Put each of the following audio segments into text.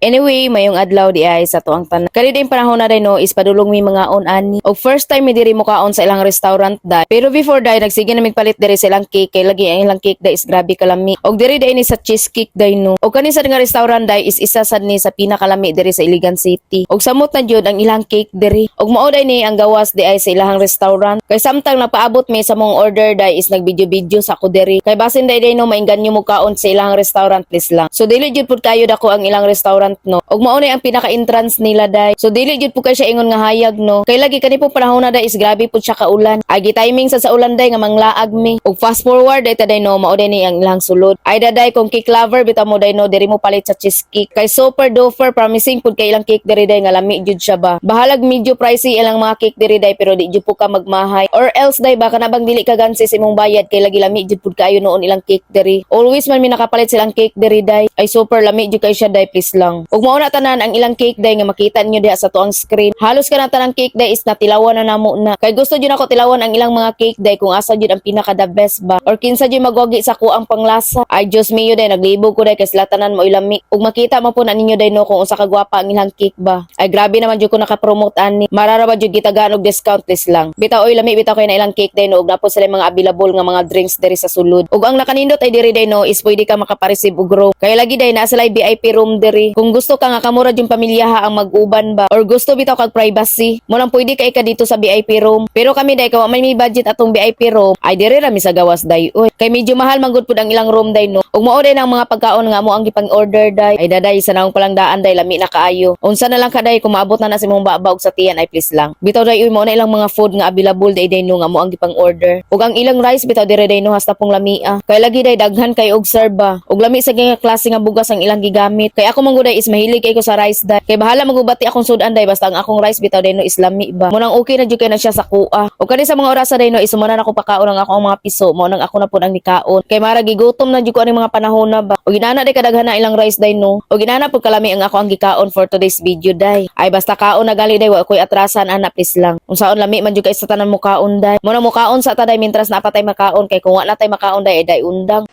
Anyway, maayong adlaw diay sa atoang tanan. Kani din panahon na day no is padulong mi mangaon ani. Og first time mi diri mokaon sa ilang restaurant day. Pero before day, nagsige na mig palit diri sa ilang cake kay lagi ang ilang cake day is grabe kalami. Og diri day ni sa cheesecake day no. Og kani sa nga restaurant day is isa sad ni sa pinakalami diri sa Iligan City. Og samot na jud ang ilang cake diri. Og mao day ni ang gawas diay sa ilang restaurant. Kay samtang nagpaabot mi sa among order day is nagvideo-video sa ako diri. Kay basin day day no maingganyo mo kaon sa ilang restaurant, please lang. So dili jud pud kayo dako ang ilang restaurant no. Og mao na ang pinaka-entrance nila day. So dili jud pud kay siya ingon nga hayag no. Kay lagi kani po panahon na day is grabe pud siya kaulan. Ay gi-timing sa ulan day nga manglaag mi. Og fast forward day ta day no, mao day ni ang ilang sulod. Ay daday, kung cake lover bitaw mo day no, diri mo palit sa cheesecake. Kay super duper promising pud kay ilang cake diri day nga lami jud siya ba. Bahalag medyo pricey ilang mga cake diri day, pero di jud po ka magmahay. Or else day baka na bang dili ka gansi sa imong bayad kay lagi lami jud pud kayo noon ilang cake diri. Always man mi nakapalit silang cake diri day. Ay super lami jud kay siya day, please lang. Ug mao na tanan ang ilang cake day nga makita ninyo diha sa atoang screen. Halos kana tanang cake day is natilawan na namo na. Kay gusto jud ako tilawan ang ilang mga cake day kung asa jud ang pinaka the best ba. Or kinsa jud magwagi sa akoang panglasa. Ay Diyos mio day, naglibog ko day kay sila tanan mo lami. Ug makita mo po na ninyo day no kung unsa ka gwapa ang ilang cake ba. Ay grabe naman jud ko naka-promote ani. Marara ba jud gitagaan og discount, please lang. Bitaw oy, lami bitaw kay na ilang cake day no, ug naa po sila mga available nga mga drinks diri sa sulod. Ug ang nakanindot ay diri day no is pwede ka makapareceive og room. Kay lagi day naa sila VIP room diri. Kung gusto ka nga kamo ra yung pamilya ha ang mag-uban ba or gusto bitaw kag privacy, mo nang pwede kay ka dito sa VIP room. Pero kami day kay wa may budget atong VIP room, ay diri ra mi sa gawas day. Uy, kay medyo mahal man gud pud ang ilang room day no. Ug mao day nang mga pagkaon nga amo ang gipang-order day. Ay daday, sa naong palang daan day, lami na kaayo. Unsa na lang ka day kung maabot na na sa imong baba og sa tiyan ay please lang. Bitaw day uy, mao na ilang mga food nga available day day no nga mo ang gipang-order. Ug ang ilang rice bitaw dire day no, hasta pong lamia. Kay lagi day daghan kay og serve ba. Ug lami sa nga klase nga bugas ang ilang gigamit. Kay ako man gud day is mahilig kay ko sa rice day. Kay bahala magubati akong sudan day, basta ang akong rice bitaw day no is lami ba. Mo nang okay na jud kay na siya sa kuha. Ug kani sa mga orasa day no is muna na ako pakaon ang akong mga piso. Mao nang ako na pud ang nikaon. Kay mara gigutom na jud ko aning mga panahon na ba. Ug inana day kadaghan na ilang rice day no. Ug inana pud kalami ang ako ang gikaon for today's video day. Ay basta kaon na gali day, wa koy atrasan ana, please lang. Unsaon, lami man jud kay sa tanan mo kaon day. Mo na mukaon sa ta day mintras naa pa tay makaon, kay kung wa na tay makaon day ay day undang.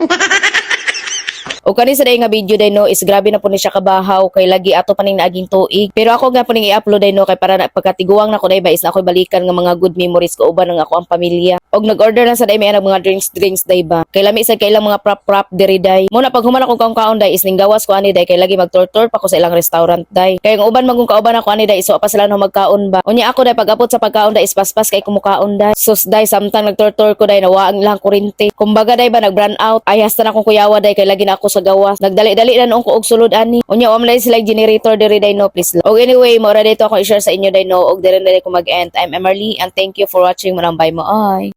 O kani sa day nga video day no is grabe na po ni siya kabahaw kay lagi ato pa ning naaging tuig. Pero ako nga po ning i-upload day no kay para na, pagkatiguang na ko day ba is na ako'y balikan nga mga good memories ko uban ang ako ang pamilya. Og nag-order na sa day may mga drinks drinks day ba. Kay lami sa kay ilang mga prop prop diri day. Muna pag human akong kaon day is ning gawas ko ani day kay lagi mag-tour pa ko sa ilang restaurant day. Kay ang uban magong kauban ako ani day so pa sila no magkaon ba. Unya ako day pag abot sa pagkaon day is paspas kay kumukaon day. Sus day, samtang nag-tour ko day, nawa ang ilang kuryente. Kumbaga day ba nag-brownout out. Ay hasta na akong kuyawa day kay lagi na ako sa gawas. Nagdali-dali na noong ko og sulod ani. Unya wa man day sila generator diri day no, please lang. Og anyway, mao ra dito ako i-share sa inyo day no, og diri na ko mag-end. I'm Emerly and thank you for watching. Munang bye mo ay.